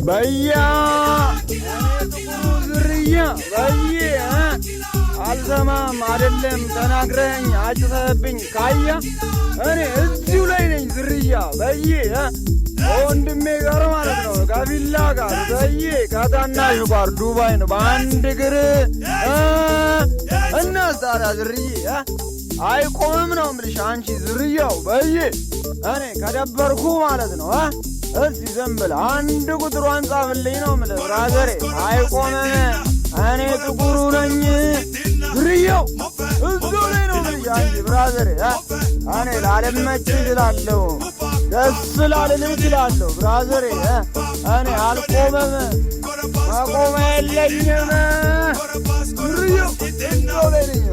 በያ ዝርያ በዬ አልሰማም። አይደለም ተናግረኝ አጭሰህብኝ ካያ እኔ እዚሁ ላይ ነኝ። ዝርያ በዬ ወንድሜ ጋር ማለት ነው፣ ከቪላ ጋር በዬ ከታናሹ ጋር ዱባይ ነው በአንድ እግር እና ታዲያ ዝርዬ አይቆምም ነው የምልሽ። አንቺ ዝርያው በዬ እኔ ከደበርኩ ማለት ነው እስቲ ዝም ብለህ አንድ ቁጥሯን ጻፍልኝ ነው የምልህ brother ኤ። አይቆምም፣ እኔ ጥቁሩ ነኝ ዝርያው እዚሁ ላይ ነው የምልሽ። አንቺ brother ኤ እኔ ላልመች እችላለሁ፣ ደስ ላልል እችላለሁ brother ኤ። እኔ አልቆመም፣ መቆሚያ የለኝም። ዝርያው እዚሁ ላይ ነኝ።